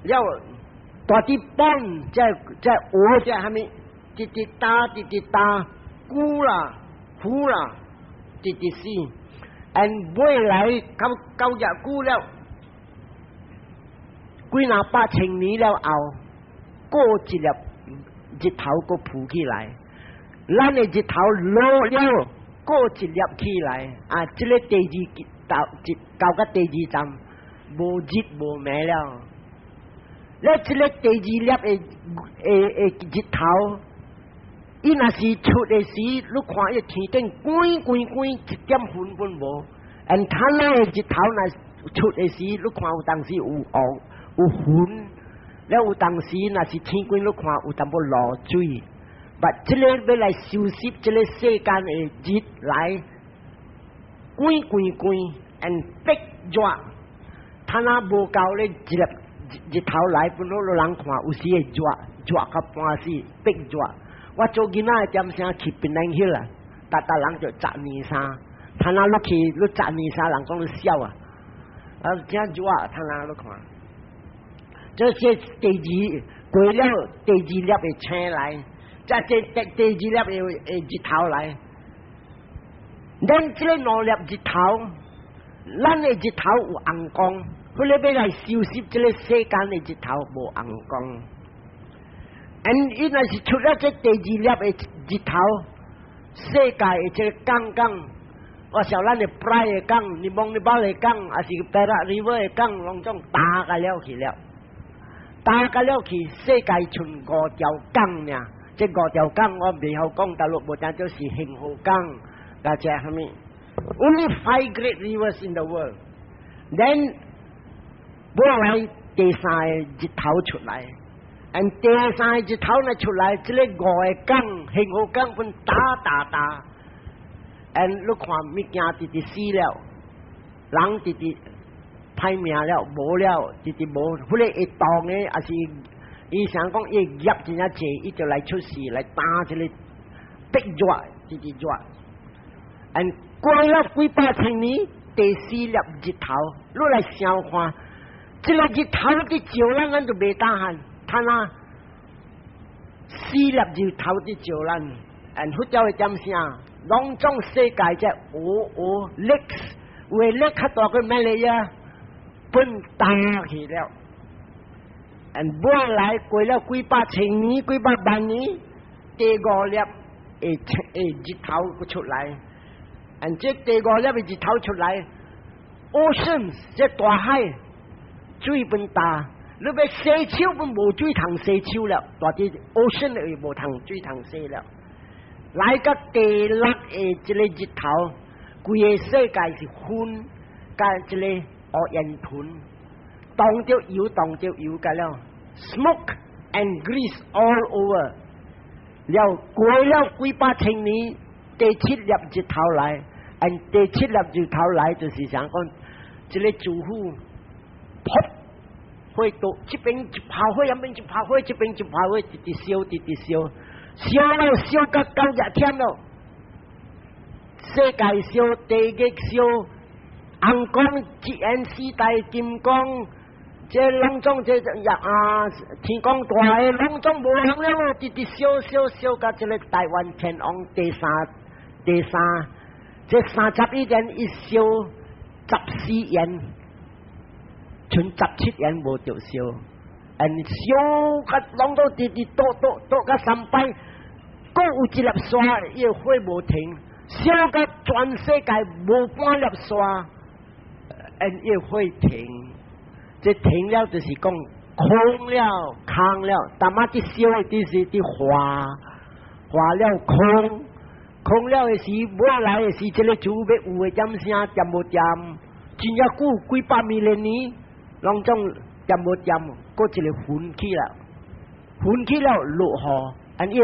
了，蹛佇 pond，這這河這蝦米，直直焦，直直焦，龜啦，魚啦，直直死。And 尾來到到遮久了，幾若百千年了後，閣一粒日頭閣浮起來，咱的日頭落了，閣一粒起來，啊！這個第二到一到個第二站，無日無暝了。了，這個第二粒的的的日頭，伊若是出的時，你看伊天頂光光光，一點雲攏無。and 他那個日頭若出的時，你看有當時有霧有雲，了有當時若是天光，你看有淡薄露水。但這個欲來收拾這個世間的日來，光光光，and 逼熱，他若無夠咧，一粒日頭來，本來人看有時會熱，熱到半死，逼熱。我做囡仔的點聲去檳榔葉啊，逐逐人就十年衫，他若你去你十年衫，人講你痟啊，啊真熱，他若你看，這些第二過了第二粒的星來，這這第第二粒的的日頭來，咱這個兩粒日頭，咱的日頭有紅光，彼個欲來收拾這個世間的日頭無紅光。and 伊若是出了這第二粒的日頭，世界的這個港港，我想咱的 Prai 的港、Nibong Tebal 的港，抑是 Perak River 的港，攏總焦甲了去了，焦甲了去，世界賰五條港爾，這五條港我袂曉講，大陸無聽就是恆河港，加這蝦米？Only five great rivers in the world. Then 尾來第三個日頭出來，and 第三個日頭呢出來，這個五個港恆河港本焦焦焦，and 你看物件直直死了，人直直歹命了，無了，直直無，彼個會動的，抑是伊想講伊業真正濟，伊就來出世來擔這個逼熱，直直熱，and 過了幾百千年，第四粒日頭，你來想看，這個日頭佇照咱，咱就袂當閒，睇哪四粒日頭佇照咱，and 佛教會點聲？攏總世界這河河 lakes，有的 lake 較大過馬來亞，本焦去了。and 尾來過了幾百千年、幾百萬年，第五粒會會日頭出來。and 這第五粒的日頭出來，ocean 這大海水本焦，你欲洗手本無水通洗手了，大啲 ocean 會無通水通洗了。來到第六個這個日頭，規個世界是薰，佮這個烏煙塵，當著油當著油個了，smoke and grease all over。了過了幾百千年，第七粒日頭來，and 第七粒日頭來就是想講，這個師父，噗，火到這邊一拋火，那邊一拋火，這邊一拋火，直直燒，直直燒，燒了燒到90點咯。世界燒，地獄燒，紅光一言四大金剛，這攏總這啊天公大的攏總無人了，直直燒燒燒到這個大梵天王第三第三，這31焰一燒14焰，賰17焰無著燒，and 燒甲攏都直直倒倒倒甲三擺，閣有一粒沙，伊個火無停，燒甲全世界無半粒沙，and 伊個火停，這停了就是講空了，空了，淡仔佇燒的就是佇化，化了空，空了的時，尾來的時，這個主欲有的點聲，掂無掂？真正久幾百萬年，攏總掂無掂？閣一個雲起了，雲起了落雨，按伊雨，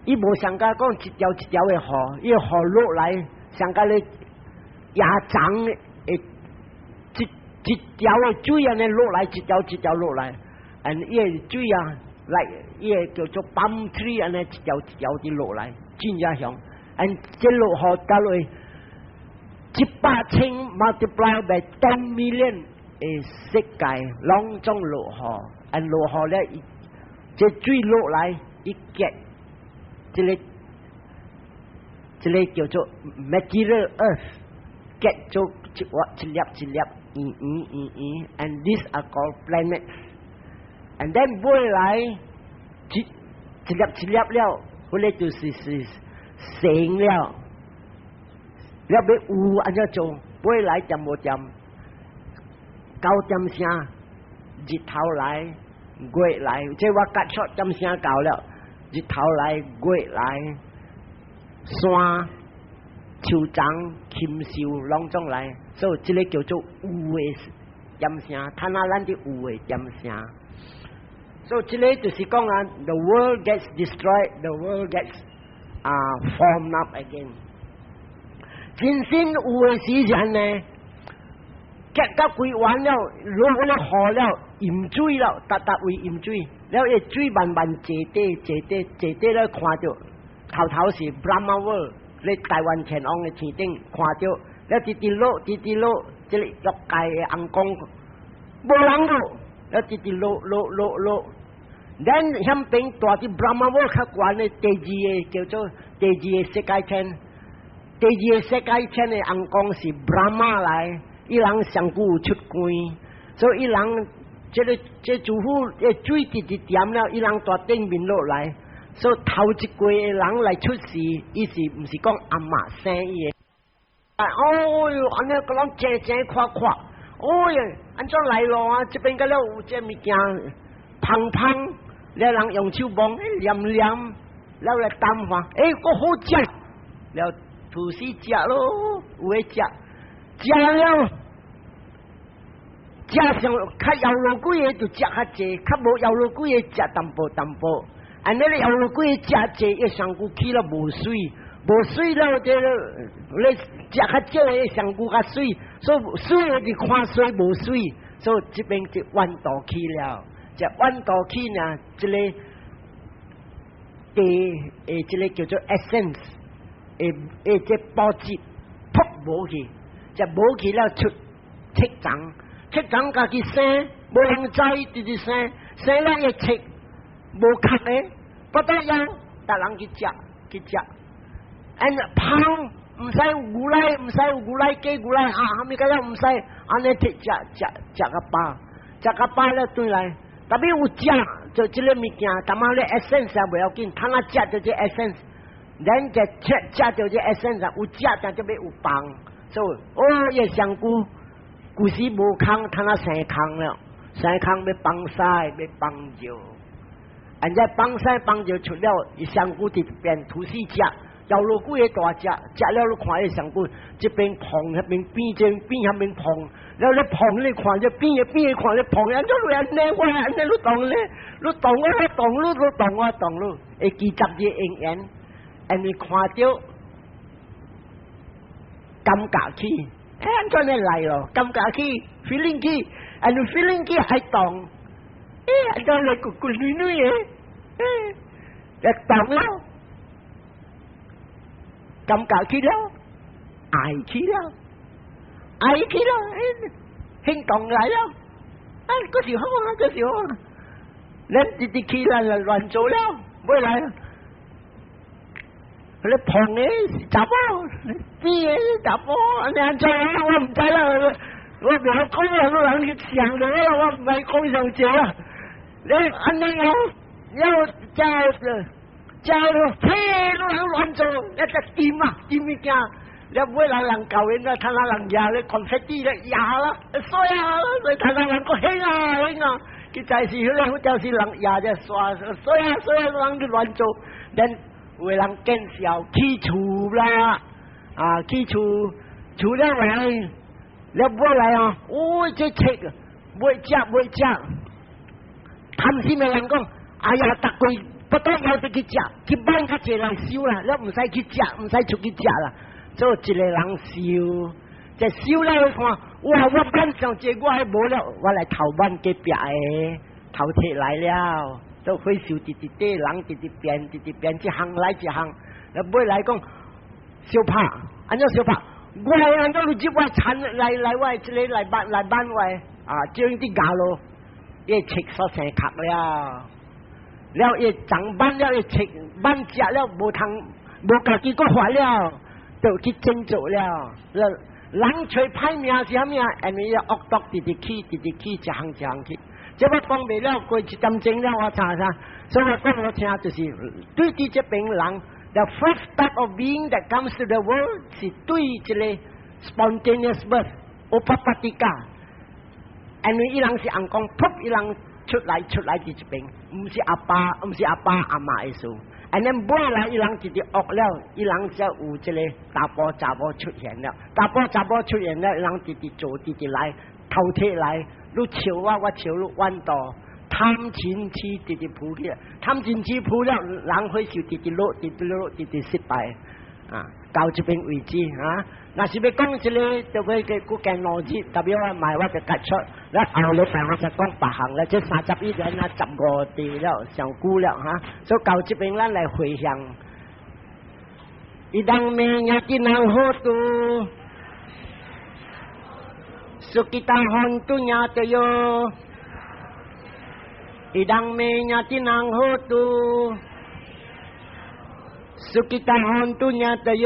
伊無上加講一條一條的雨，伊雨落來上加咧壓長的一一條的水按呢落來，一條一條落來，按伊的水啊，來伊個叫做 palm tree 按呢一條一條的落來，真正響，按這落雨掉落100,000 multiply by 10 million 的世界攏總落雨，按落雨咧，這水落來一結，這個叫做 material earth，結做一粒一粒一粒圓圓圓圓，and these are called planets。And then 尾來一一粒一粒了，彼個就是是成了。了欲有按怎做？尾來掂無掂？9點聲，日頭來，月來，這我割出點聲到了。日頭來，月來，山、樹叢、禽獸攏總來，所以這個叫做有的點聲，睇下咱佇有的點聲。所以這個就是講啊，the world gets destroyed，the world gets 啊 formed up again。真心有的時陣呢，結到規完了，落了雨了，淹水了，逐逐位淹水，了伊水慢慢坐底坐底坐底了，看著頭頭是 Brahma world，咧大梵天王的天頂看著，了直直落直直落，這個欲界的尪公無人咯，了直直落落落落，咱響邊蹛佇 Brahma world 較懸的第二個叫做第二個世界天。第二個世界天的尪公是 Brahma 來，伊人上久有出關，所以伊人這個這師父的水直直點了，伊人蹛頂面落來，所以頭一過的人來出世，伊是毋是講阿媽生伊的？哦喲，按呢個攏正正闊闊，哦喲，按怎來咯啊？這邊個了有這物件，芳芳，你人用手摸，黏黏，了來擔看，欸，閣好食，了吐司食咯，有的食，食了，食上較枵落幾个就食較濟，較無枵落幾个食淡薄淡薄。按呢你枵落幾个食濟，伊身軀起了無媠，無媠了，這你食較少的身軀較媠，所以媠的就看媠無媠，所以這邊就彎道去了。這彎道去呢，這个地誒，這个叫做 essence，誒誒，這寶質噗無去，這無去了出七層，七層家己生，無人知，直直生，生了會七無殼的，不得了，逐人去食去食，按芳毋使牛奶，毋使牛奶加牛奶啊，啥物個了毋使，按呢摕食食食較飽，食較飽了轉來。特別有食，就這个物件，淡仔咧 essence 也袂要緊，通啊食著這 essence，咱就食食著這 essence，有食就就欲有放，所以哦，伊身軀舊時無空，通啊生空了，生空欲放屎，欲放尿，按這放屎放尿出了，伊身軀就變吐司食，枵落幾个大隻，食了你看伊身軀，這邊胖，彼邊變這邊變彼邊胖。了你胖你看這變的變的看你胖，按怎會按呢？我按呢你動咧，你動我動你，你動我動你，會記十個因緣，因為看著感覺起，欸，按怎呢來咯？感覺起，feeling 起，因為 feeling 起愛動，欸，按怎來骨骨軟軟的，欸，一動了，感覺起了，愛起了。愛起了，行動來了，啊，閣是好啊，閣是好啊，咱直直起來亂做了，尾來，你胖的是查某，肥的是查埔，按呢按怎我毋知啦，我袂曉講啦，人去想著啦，我毋愛講上濟啦。你按呢哦，了食食嘿，你人亂做，一隻掂啊，掂物件。了尾來人教因啊，睇下人壓咧，confetti 咧壓啦，衰啊！所以睇下人閣興啊興啊，佢就是彼个就是人壓只刷衰啊衰啊，人就亂做，咱有的人見笑起厝啦，啊起厝厝了來，了尾來啊，哦這切袂食袂食，貪心的人講，哎呀，逐季不得要得去食，去買較濟人收啦，了毋使去食，毋使出去食啦。做一个人收，這收了去看，哇！我買上這我還無了，我來頭買隔壁的頭提來了，都歲數直直短，人直直變，直直變，一項來一項，了尾來講相拍，按怎相拍？我來按怎你接我產來來我這个來辦來辦我啊，將啲咬咯，伊切煞生殼了，了伊長板了，伊切板食了無通無家己閣發了。就去振作了。人揣歹命是啥物啊？因為惡毒直直起，直直起，一項一項起。這我講袂了，過一點鐘了，我查查。所以我講我聽就是對佇這邊人，the first type of being that comes to the world 是對這个 spontaneous birth，upapattika。因為伊人是尪公，噗，伊人出來出來佇這邊，毋是阿爸，毋是阿爸阿媽的事。按呢尾來伊人直直惡了，伊人才有這个查埔查某出現了，查埔查某出現了，伊人直直做，直直來，頭提來，你笑我，我笑你，怨妒，貪嗔痴直直浮起來，貪嗔痴浮了，人會就直直落，直直落，直直失敗，啊，到這邊為止啊。若是欲講這个，就欲閣加兩日，特別我買我就結束。了後禮拜我才講別項了，這31年啊，15地了，上久了哈。所以到這邊咱來回向。伊當メญาตินัง โหตุ สุขิตา หนตุ ญาตโย อิทัง เม ญาตีนัง โหตุ สุขิตา หนตุ ญาตโย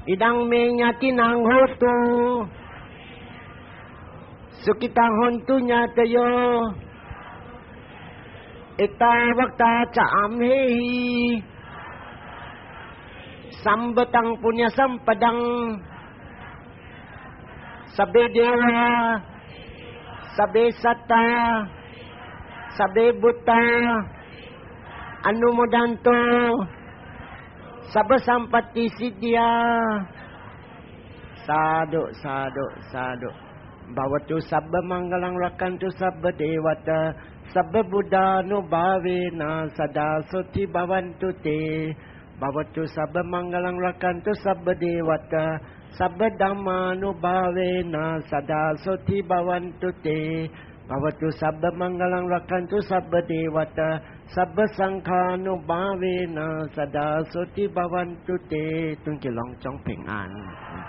อิทัง เม ญาตีนัง โหตุ สุขิตา หนตุ ญาตโย เอตาวตา จะ อัมเหหิ สัมปตัง ปุญญสัมปดัง สัพเพเทวา สัพเพสัตตา Sabbe buddha anumodantu sabba sampatti siddhiya. Sadhu, sadhu, sadhu. Bhavatu sabba mangalang rakkhantu sabba devata sabba buddhanubhavena sada soti bhavantu te. Bhavatu sabba mangalang rakkhantu sabba devata sabba dhammanubhavena sada soti bhavantu te. Bhavatu sabba mangalang rakkhantu sabba devata sabba sanghanubhavena sada soti bhavantu te. 願佢攏總平安。